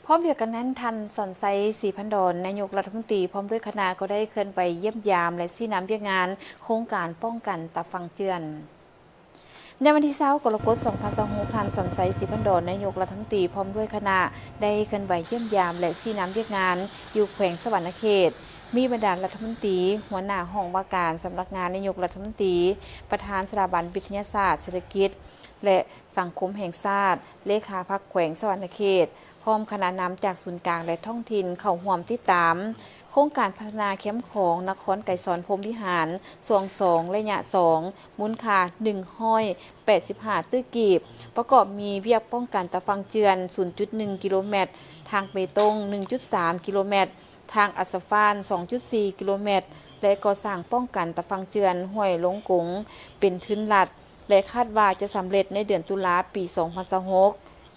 ພ້ອມດຽວກັນນັ້ນ, ທ່ານ ສອນໄຊ ສີພັນດອນ ນາຍົກລັດຖະມົນຕີ ພ້ອມດ້ວຍຄະນະ ກໍໄດ້ເຄື່ອນໄຫວຢ້ຽມຢາມ ແລະ ຊີ້ນຳວຽກງານໂຄງການປ້ອງກັນຕາຝັ່ງເຈື່ອນ. ໃນວັນທີຊາວ ກໍລະກົດ ສອງພັນຊາວຫົກ, ທ່ານ ສອນໄຊ ສີພັນດອນ ນາຍົກລັດຖະມົນຕີ ພ້ອມດ້ວຍຄະນະ ໄດ້ເຄື່ອນໄຫວຢ້ຽມຢາມ ແລະ ຊີ້ນຳວຽກງານຢູ່ແຂວງສະຫວັນນະເຂດ, ມີບັນດາລັດຖະມົນຕີ, ຫົວໜ້າຫ້ອງວ່າການສຳນັກງານນາຍົກລັດຖະມົນຕີ, ປະທານສະຖາບັນວິທະຍາສາດເສດຖະກິດ ແລະ ສັງຄົມແຫ່ງຊາດ, ເລຂາພັກແຂວງສະຫວັນນະເຂດ, ພ້ອມຄະນະນຳຈາກສູນກາງ ແລະ ທ້ອງຖິ່ນ ເຂົ້າຮ່ວມຕິດຕາມໂຄງການພັດທະນາແຄມຂອງນະຄອນໄກສອນພົມວິຫານ ຊ່ວງສອງ ໄລຍະສອງ ມູນຄ່າໜຶ່ງຮ້ອຍແປດສິບຫ້າຕື້ກີບ, ປະກອບມີວຽກປ້ອງກັນຕາຝັ່ງເຈື່ອນ ສູນຈຸດໜຶ່ງກິໂລແມັດ, ທາງເບຕົງ ໜຶ່ງຈຸດສາມກິໂລແມັດ, ທາງອັດສະຟານ ສອງຈຸດສີ່ກິໂລແມັດ ແລະ ກໍ່ສ້າງປ້ອງກັນຕາຝັ່ງເຈື່ອນຫ້ວຍລົງກົງເປັນທຶນລັດ ແລະ ຄາດວ່າຈະສຳເລັດໃນເດືອນຕຸລາ ປີສອງພັນຊາວຫົກ.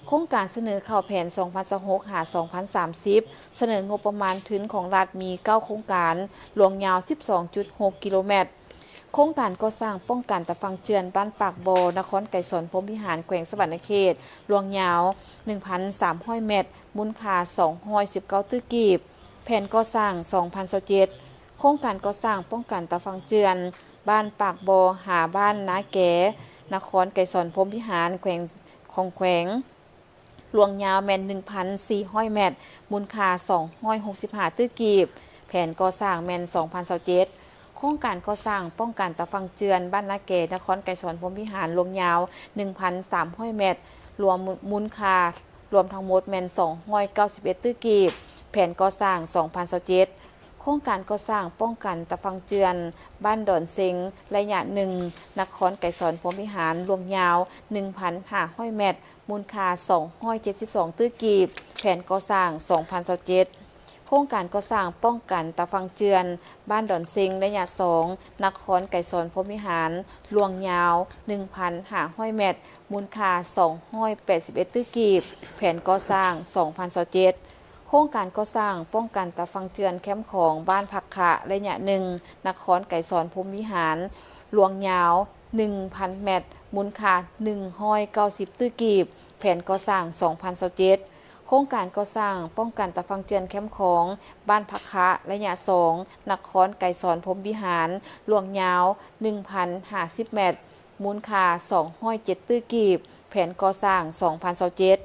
ໂຄງການສະເໜີເຂົ້າແຜນ ສອງພັນຊາວຫົກ ຫາ ສອງພັນສາມສິບ ສະເໜີງົບປະມານທຶນຂອງລັດມີເກົ້າໂຄງການ, ລວງຍາວສິບສອງຈຸດຫົກກິໂລແມັດ. ໂຄງການກໍ່ສ້າງປ້ອງກັນຕາຝັ່ງເຈື່ອນບ້ານປາກບໍ່ ນະຄອນໄກສອນພົມວິຫານ ແຂວງສະຫວັນນະເຂດ, ລວງຍາວໜຶ່ງພັນສາມຮ້ອຍແມັດ, ມູນຄ່າສອງຮ້ອຍສິບເກົ້າຕື້ກີບ, ແຜນກໍ່ສ້າງ ສອງພັນຊາວເຈັດ. ໂຄງການກໍ່ສ້າງປ້ອງກັນຕາຝັ່ງເຈື່ອນ ບ້ານປາກບໍ່ ຫາ ບ້ານນາແກ, ນະຄອນໄກສອນພົມວິຫານ ແຂວງ ຂອງແຂວງ, ລວງຍາວແມ່ນໜຶ່ງພັນສີ່ຮ້ອຍແມັດ, ມູນຄ່າສອງຮ້ອຍຫົກສິບຫ້າຕື້ກີບ, ແຜນກໍ່ສ້າງແມ່ນສອງພັນຊາວເຈັດ. ໂຄງການກໍ່ສ້າງປ້ອງກັນຕາຝັ່ງເຈື່ອນ ບ້ານນາແກ, ນະຄອນໄກສອນພົມວິຫານ, ລວງຍາວໜຶ່ງພັນສາມຮ້ອຍແມັດ, ລວມມູນ ມູນຄ່າລວມທັງໝົດແມ່ນສອງຮ້ອຍເກົ້າສິບເອັດຕື້ກີບ, ແຜນກໍ່ສ້າງສອງພັນຊາວເຈັດ. ໂຄງການກໍ່ສ້າງປ້ອງກັນຕາຝັ່ງເຈື່ອນ ບ້ານດອນເຊັງ ໄລຍະໜຶ່ງ, ນະຄອນໄກສອນພົມວິຫານ, ລວງຍາວໜຶ່ງພັນຫ້າຮ້ອຍແມັດ, ມູນຄ່າສອງຮ້ອຍເຈັດສິບສອງຕື້ກີບ, ແຜນກໍ່ສ້າງສອງພັນຊາວເຈັດ. ໂຄງການກໍ່ສ້າງປ້ອງກັນຕາຝັ່ງເຈື່ອນ ບ້ານດອນເຊັງ ໄລຍະສອງ, ນະຄອນໄກສອນພົມວິຫານ, ລວງຍາວໜຶ່ງພັນຫ້າຮ້ອຍແມັດ, ມູນຄ່າສອງຮ້ອຍແປດສິບເອັດຕື້ກີບ, ແຜນກໍ່ສ້າງສອງພັນຊາວເຈັດ. ໂຄງການກໍ່ສ້າງປ້ອງກັນຕາຝັ່ງເຈື່ອນແຄມຂອງ ບ້ານຜັກຂະ ໄລຍະໜຶ່ງ, ນະຄອນໄກສອນພົມວິຫານ, ລວງຍາວໜຶ່ງພັນແມັດ, ມູນຄ່າໜຶ່ງຮ້ອຍເກົ້າສິບຕື້ກີບ, ແຜນກໍ່ສ້າງສອງພັນຊາວເຈັດ. ໂຄງການກໍ່ສ້າງປ້ອງກັນຕາຝັ່ງເຈື່ອນແຄມຂອງ ບ້ານຜັກຂະ ໄລຍະສອງ, ນະຄອນໄກສອນພົມວິຫານ, ລວງຍາວໜຶ່ງພັນຫ້າສິບແມັດ, ມູນຄ່າສອງຮ້ອຍເຈັດຕື້ກີບ, ແຜນກໍ່ສ້າງສອງພັນຊາວເຈັດ.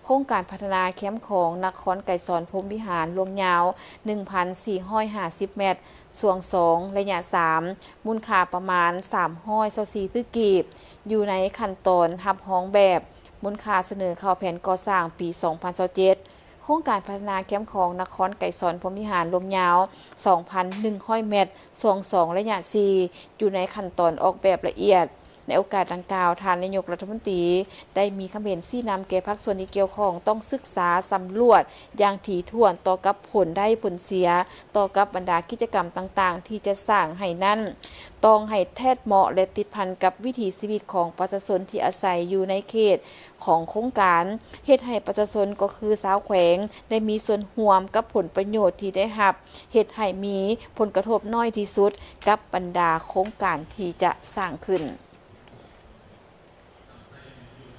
ໂຄງການພັດທະນາແຄມຂອງ ນະຄອນໄກສອນພົມວິຫານ, ລວງຍາວໜຶ່ງພັນສີ່ຮ້ອຍຫ້າສິບແມັດ, ຊ່ວງສອງ ໄລຍະສາມ, ມູນຄ່າປະມານສາມຮ້ອຍຊາວສີ່ຕື້ກີບ, ຢູ່ໃນຂັ້ນຕອນຮັບຮອງແບບ, ມູນຄ່າສະເໜີເຂົ້າແຜນກໍ່ສ້າງປີສອງພັນຊາວເຈັດ. ໂຄງການພັດທະນາແຄມຂອງນະຄອນໄກສອນພົມວິຫານ, ລວງຍາວສອງພັນໜຶ່ງຮ້ອຍແມັດ, ຊ່ວງສອງ ໄລຍະສີ່, ຢູ່ໃນຂັ້ນຕອນອອກແບບລະອຽດ. ໃນໂອກາດດັ່ງກ່າວ, ທ່ານນາຍົກລັດຖະມົນຕີໄດ້ມີຄຳເຫັນຊີ້ນຳແກ່ພາກສ່ວນທີ່ກ່ຽວຂ້ອງ ຕ້ອງສຶກສາສຳຫຼວດຢ່າງຖີ່ຖ້ວນຕໍ່ກັບຜົນໄດ້ຜົນເສຍ ຕໍ່ກັບບັນດາກິດຈະກຳຕ່າງໆທີ່ຈະສ້າງໃຫ້ນັ້ນ ຕ້ອງໃຫ້ແທດເໝາະ ແລະ ຕິດພັນກັບວິຖີຊີວິດຂອງປະຊາຊົນທີ່ອາໄສຢູ່ໃນເຂດ ຂອງໂຄງການ, ເຮັດໃຫ້ປະຊາຊົນ ກໍຄືຊາວແຂວງ ໄດ້ມີສ່ວນຮ່ວມກັບຜົນປະໂຫຍດທີ່ໄດ້ຮັບ, ເຮັດໃຫ້ມີຜົນກະທົບໜ້ອຍທີ່ສຸດກັບບັນດາໂຄງການທີ່ຈະສ້າງຂຶ້ນ.